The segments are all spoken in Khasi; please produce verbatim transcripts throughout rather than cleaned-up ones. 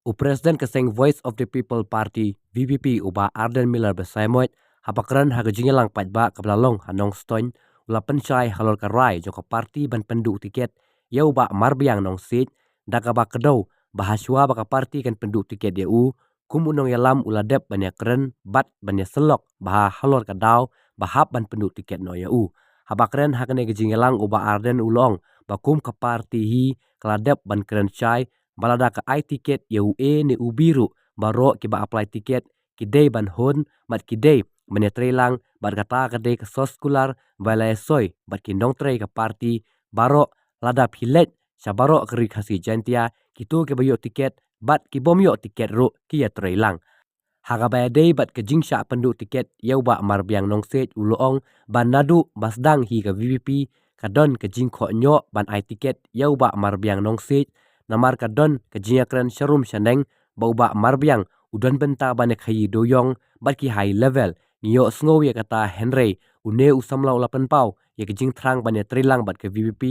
U President ka seng Voice of the People Party, V P P, u Bah Ardent Miller Basaiawmoit, haba kren ha ka jingïalang paidbah kaba la long ha Nongstoiñ, u la pynshai halor ka rai jong ka party ban pynduh tiket ïa u Bah Marbiang Nongsiej, da kaba kdew ba hashwa ba ka party kan pynduh tiket ïa u, kum u nongïalam u la dep ban ïakren bad ban ïasyllok bha halor ka daw ba hap ban pynduh tiket noh ïa u. Haba kren ha kane ka jingïalang, u Bah Ardent u la ong ba kum ka party hi ka la dep ban kren shai ba lada ka ai tiket ïa u A ne u B ruh, baroh kiba apply tiket ki dei ban hun bad ki dei ban ïatreilang bad kata ka dei ka source kular ba la ïasoi bad ki nongtrei ka party baroh, lada phi leit sha baroh ka Ri Khasi Jaiñtia, kito kiba ïoh tiket bad ki bym ïoh tiket ruh ki ïatreilang. Ha kaba ïadei bad ka jingshah pynduh tiket ïa u Bah Marbiang Nongsiej, u la ong ba naduh ba sdang hi ka V P P ka don ka jingkhohñioh ban ai tiket ïa u Bah Marbiang Nongsiej, namar ka don ka jingïakren sharum shaneng ba u Bah Marbiang u don bynta ban ïakhaïi dewïong bad ki high level. Ngi ïohsngew ïa kata, hynrei une u samla u la pynpaw ïa ka jingthrang ban ïatreilang bad ka V P P,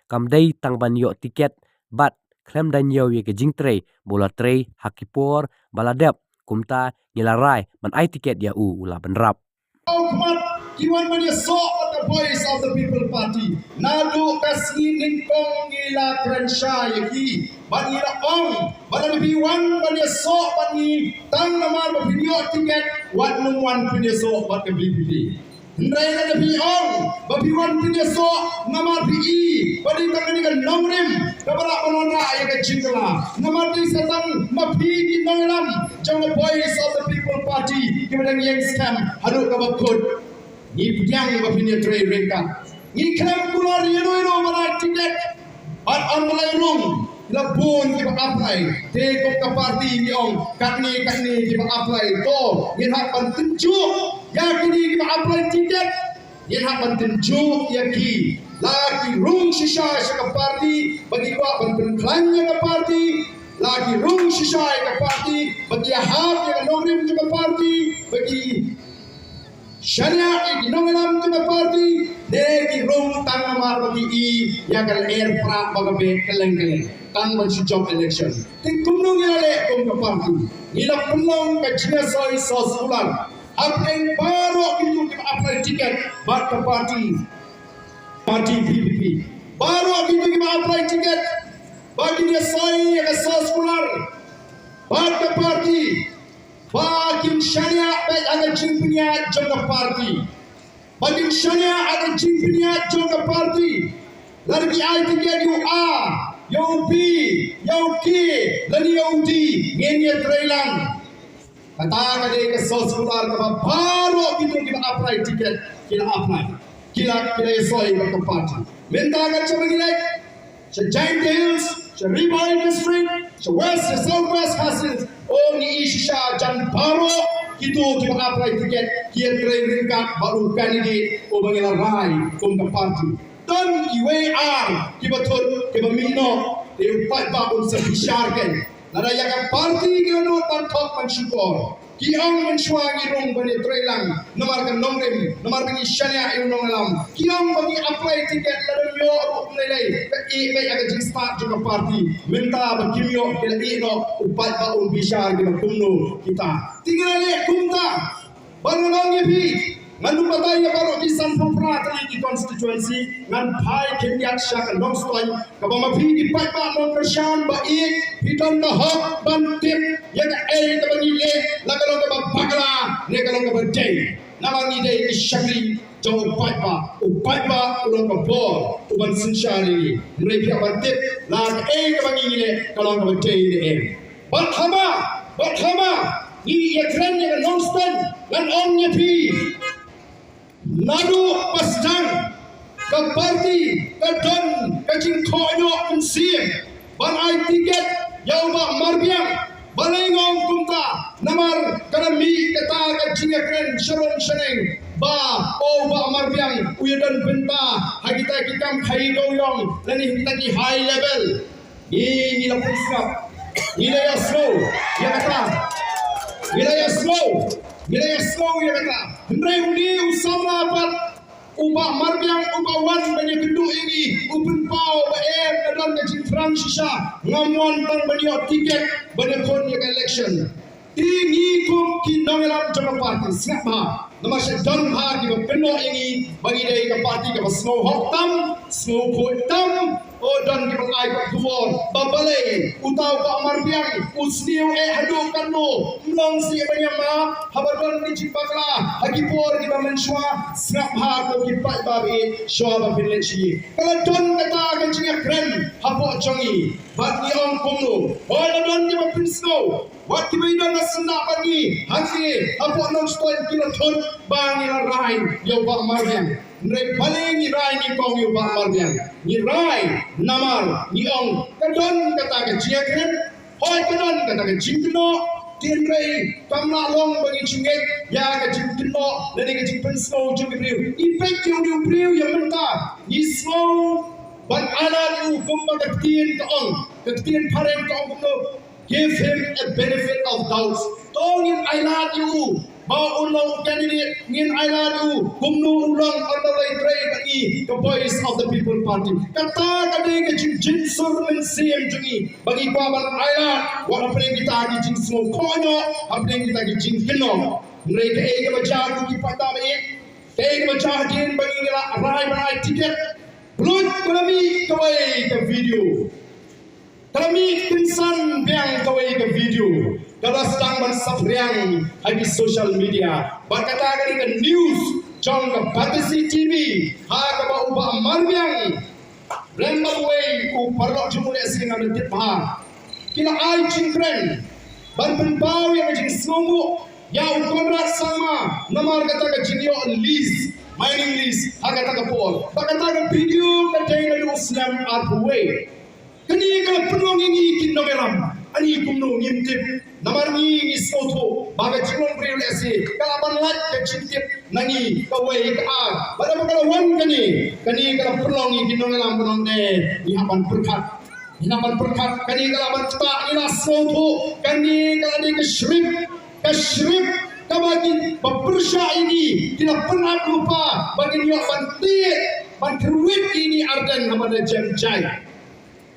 kam dei tang ban ïoh tiket bad khlem da ñiew ïa ka jingtrei ba u la trei ha ki por ba la dep. Kumta ngi la rai ban ai tiket ïa u, u la bynrap. Hukmat ki wan ban ïasoh bad ka Voice of the People Party. Naduh ka sngi nyngkong ngi la kren shai ïa ki bad ngi la ong ba lada phi wan ban ïasoh bad ngi tang namar ba phin ïoh tiket, wat nym wan pynïasoh bad ka V P P. Hynrei lada phi ong ba phi wan pynïasoh namar phi i ba dei tang kane ka nongrim kaba lah ban wanrah ïa ka jingkylla, namar dei sa tang ma phi ki nongïalam jong ka Voice of the People Party kiba dang ïeng skhem haduh kaba kut. Ngi pdiang ba phin ïatrei ryngkat. Ngi khlem kular ïano ïano ban ai tiket. Bad ym lai rung, la bun kiba apply. Te kum ka party ngi ong katne katne kiba apply. To, ngin hap ban tynjuh ïa kine kiba apply tiket. Ngin hap ban tynjuh ïa ki. La ki rung shisha sha ka party ba ki kwah ban pynkhlaiñ ïa ka party. La ki rung shisha ïa ka party ba ki ïahap ïa ka nongrim jong ka party, ba ki shaniah ïa ki nongïalam jong ka party, ne ki rung tang namar ba ki i ïa ka lyer prah ba ka beh kylleng kylleng tang ban shu jop election. Te kumno ngi la leh kum ka party? Ngi la pynlong ka jingïasoi source kular hapdeng baroh kito kiba apply ticket bad ka party, party V P P. Baroh kito kiba apply ticket ba kin ïasoi ïa ka source kular bad ka party, ba kin shaniah beit ha ka jingpynïaid jong ka party. Ba kin shaniah ha ka jingpynïaid jong ka party. Lada ki ai tiket ïa u A, ïa u B, ïa u K, lane ïa u D, ngin ïatreilang. Kata ka dei ka source kular kaba baroh kito kiba apply tiket ki la apply. Ki la, ki la ïasoi bad ka party. Mynta ka jong ngi leh sha Jaintia Hills, sha Ri Bhoi District, sha West, sha South West Khasi Hills. O, ngi i shisha jan baroh kito kiba apply ticket ki ïatrei ryngkat bad u candidate uba ngi la rai kum ka party. Don kiwei ar kiba thut kiba mih noh, te u paidbah un sa bishar kein. Lada ïa ka party ki la nud ban thok ban shukor. Ki ong mynshuwa ngi rung ban ïatreilang namar ka nongrim, namar ba ngi shaniah ïa u nongïalam. Ki ong ba ngi apply ticket, lada ym ïoh ruh ym lei lei, ka ïeh beit ïa ka jingstad jong ka party. Mynta ba kim ïoh ki la ïeh noh, u paidbah un bishar kiba kumno kita. Te ngi la leh kumta. Bad ngan ong ïa phi, ngan ym batai ïa baroh ki sanphew phra tylli ki constituency, ngan phai khyndiat sha ka Nongstoiñ, kaba ma phi ki paidbah nongkyrshan ba ïeit, phi don ka hok ban tip ïa kaei kaba ngi leh, la ka long kaba bakla ne ka long kaba dei. Namar ngi dei ki shakri jong u paidbah, u paidbah u long ka bor uban synshar ïa ngi. Hynrei phi hap ban tip la kaei kaba ngi leh ka long kaba dei ne em. Bad haba, bad haba ngi ïakren ïa ka Nongstoiñ, ngan ong ïa phi, naduh ba sdang ka party ka don ka jingkhohñioh mynsiem ban ai tiket ïa u Bah Marbiang. Balei nga ong kumta? Namar ka la mih kata ka jingïakren sharum shaneng ba, o, u Bah Marbiang u ïadon bynta ha kita ki kam khaïi dewïong lane ha kita ki high level. Ngi, ngi la pynsngap. Ngi la ïasngew ïa kata. Ngi la ïasngew. Ngi la ïasngew ïa kata. Hynrei une u samla pat U Bah Marbiang uba wan ban ïakynduh ïa ngi, u pynpaw ba em, nga don ka jingthrang shisha, ngam wan tang ban ïoh tiket ban ïakhun ïa ka election. Te ngi kum ki nongïalam jong ka party, sngap bha, namar sha don bha kiba kynnoh ïa ngi ba ngi dei ka party kaba sngewhok tam, sngewkhuid tam. O, don kiba ai ka khubor ba balei uta u Bah Marbiang u sniew eh haduh katno, ym long shuh ban ïa map haba don ki jingbakla ha ki por kiba mynshuwa. Sngap bha ko ki paidbah, shuwa ba phin leit sha ïing, ka la don kata ka jingïakren hapoh jong ngi. Bad ngi ong kumno? Hooid, la don kiba pynsngew, wat kiba ïadon ha syndah bad ngi hangne hapoh Nongstoiñ ki la thut ba ngi la rai ïa u Bah Marbiang. Hynrei balei ngi rai nyngkong ïa u Bah Marbiang? Ngi rai namar ngi ong ka don kata ka jingïakren, hooid, ka don kata ka jingkynnoh. Te hynrei kam lah long ba ngi ju ngeit ïa ka jingkynnoh lane ka jingpynsngew jong ki briew. Ngi peit ïa u briew ïa mynta, ngi sngew ban ailad ïa u, kumba ka ktien ka ong, ka ktien phareng ka ong kumno, give him a benefit of doubts. To ngin ailad ïa u ba un long u candidate, ngin ailad ïa u kumno u long, ynda u la ïatrei bad ngi ka Voice of the People Party. Kata ka dei ka jingjynsur mynsiem jong ngi ba ngi kwah ban ailad, wat hapdeng kita ki jingsngew khohñiuh, hapdeng kita ki jingkynnoh. Hynrei kaei kaba jia ko ki paidbah, kaei kaba jia hadien ba ngi la rai ban ai tiket? Bluit, ka la mih kawei ka video. Ka la mih kynsan biang kawei ka video kaba sdang ban saphriang ha ki social media. Bad kata ka dei ka news jong ka Batesi TV, ha kaba u Bah Marbiang Rembabwei, u paralok jong u lehse, nga tip bha, ki la ai jingkren ban pynpaw ïa ka jingsngewbha ïa u Conrad Sangma namar kata ka jingïoh lease, mining lease, ha kata ka por. Bad kata ka video ka dei naduh u snem arphew wei. Kane ka la pynlong ïa ngi ki nongïalam. Ani kumno ngim tip. Namar ngi, ngi sngewthuh ba ka jinglong briew lehse ka lah ban lait ka jingtip na ngi kawei ka ar. Bad haba ka la wan kane, kane ka la pynlong ïa ki nongïalam ban ong ne, ngi hap ban pyrkhat. Ngi hap ban pyrkhat. Kane ka la ban ktah, ngi la sngewthuh kane ka la dei ka script. Ka script kaba ki ba pyrshah ïa ngi, ki la pynap lypa ba ngin ïoh ban tied, ban kyrwit ïa ngi Ardent haba la jem jai.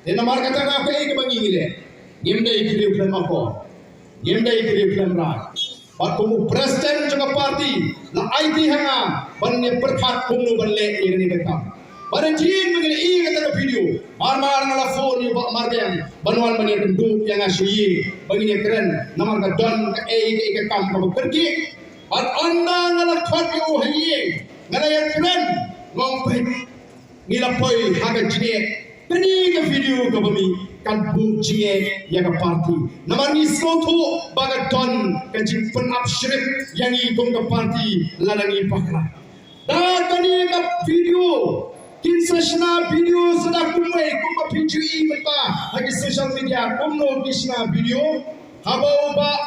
Te namar kata ka, kaei kaba ngi ngi leh? Ngim dei ki riew khlem akor, ngim dei ki riew khlem rai. Bad kum u president jong ka party, la aiti ha nga ban ïa pyrkhat kumno ban leh ïa kane ka kam. Bad hadien ba ngi la ïoh ïa kata ka video, mar mar nga la phone ïa u Bah Marbiang ban wan ban ïakynduh ïa nga sha ïing ba ngin ïakren, namar ka don kaei kaei ka kam kaba kyrkieh. Bad ynda nga la khot ïa u ha ïing, nga la ïakren, nga ong peit, ngi la poi ha ka jingeh. Kane ka video kaba mih kan buh jingeh ïa ka party. Namar ngi sngewthuh ba ka don ka jingpynap script ïa ngi kum ka party lada ngi bakla. Da kane ka video kin sa shna video sa da kumwei, kumba phi ju ïohi mynta ha ki social media kumno ki shna video. Haba u Bah,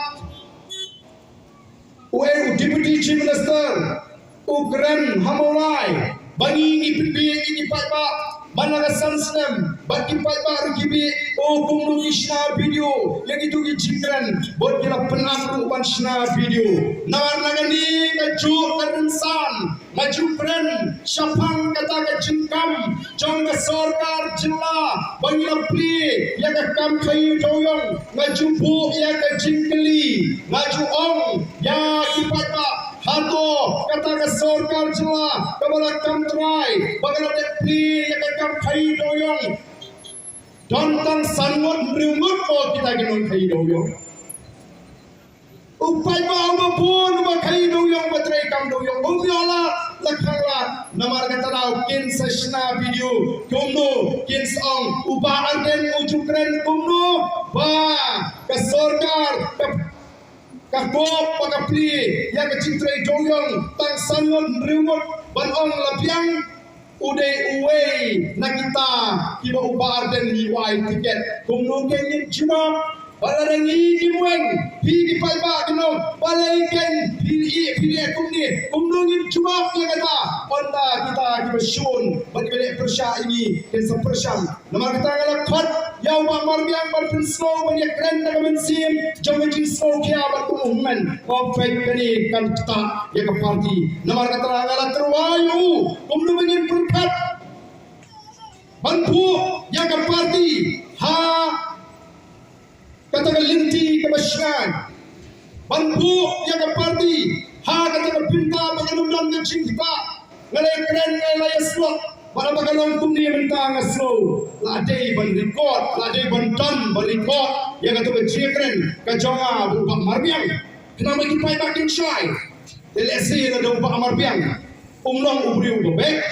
u, eh, u Deputy Chief Minister u kren ha Mawlai ba ngi ngi pynbiej ïa ki paidbah man la ka san snem, bad ki paidbah ruh ki biej. O, kumno ki shna video ïa kito ki jingkren, bad ki la pynap ruh ban shna video. Namar na kane kajuh ka rynsan nga ju kren shaphang kata ka jingkam jong ka sorkar jylla ba ngi la plie ïa ka kam khaïi dewïong. Nga ju buh ïa ka jingkylli, nga ju ong ïa ki paidbah, hato kata ka sorkar jylla kaba la kam trai ba ka la dep plie ïa ka kam khaïi dewïong don tang san ngut, hynriew ngut ko kita ki nongkhaïi dewïong? U paidbah uba bun uba khaïi dewïong, uba trei kam dewïong, um ïoh lad la khang lad. Namar kata daw kin sa shna video kumno, kin sa ong u Bah Ardent u ju kren kumno ba ka sorkar ka, ka kop ba ka plie ïa ka jingtrei dewïong tang san ngut, hynriew ngut, ban ong la biang u dei uwei na kita kiba u Bah Ardent u ai tiket. Kumno kein ngin jubab? Ba lada ngi ngim weng, phi ki paidbah kin ong balei kein phi ïeh, phi leh kumne? Kumno ngin jubab ïa kata? Ynda kita kiba shun bad kiba leh pyrshah ïa ngi kin sa pyrshang. Namar kata nga la khot ïa u Bah Marbiang ban pynsngew ban ïakren da ka mynsiem jong ka jingsngewkhia bad kumno u hynmen ba peit kane kan ktah ïa ka party. Namar kata nga la tyrwa ïa u kumno ba ngin pyrkhat ban buh ïa ka party ha kata ka lynti kaba shngaiñ, ban buh ïa ka party ha kata ka bynta ba ngin ym don ka jingktah. Nga la kren, nga la ïasyllok, bad haba ka long kumne mynta nga sngew la dei ban record, la dei ban don ban record ïa kata ka jingkren ka jong nga bad u Bah Marbiang. Khnang ba ki paidbah kin shai, te lehse lada u Bah Marbiang um long u briew ba beit,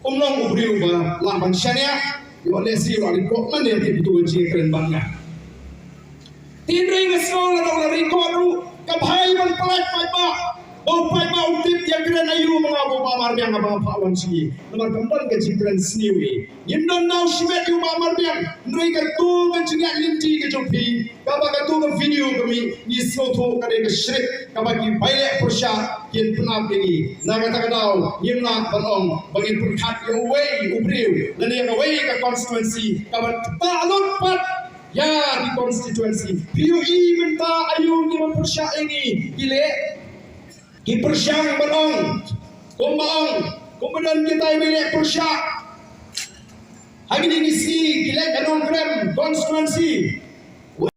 um long u briew ba lah ban shaniah, ïoh lehse u la record man ïa kito ki jingkren bad nga. Hynrei nga sngew lada u la record ruh, ka bha ban pynlait paidbah, ba u paidbah u tip ïa kren aïu ma nga bad u Bah Marbiang haba nga phah wan sha ngi. Namar kam don ka jingkren sniew hi. Ngim don nang shimet ïa u Bah Marbiang, hynrei kato ka jingïaid lynti ka jong phi, kaba kato ka video ka mih, ngi sngewthuh ka dei ka script kaba ki baileh pyrshah kin pynap ïa ngi. Na kata ka daw ngim lah ban ong ba ngin pyrkhat ïa uwei u briew lane ïa kawei ka constituency kaban ktah lut pat ïa ki constituency. Phi ïohi mynta aïu ngi ban pyrshah ïa ngi? Ki leh, ki pyrshang ban ong, kumba ong, kumba don kitai ba leh pyrshah ha kine ki sngi, ki leh ka Nongkrem constituency.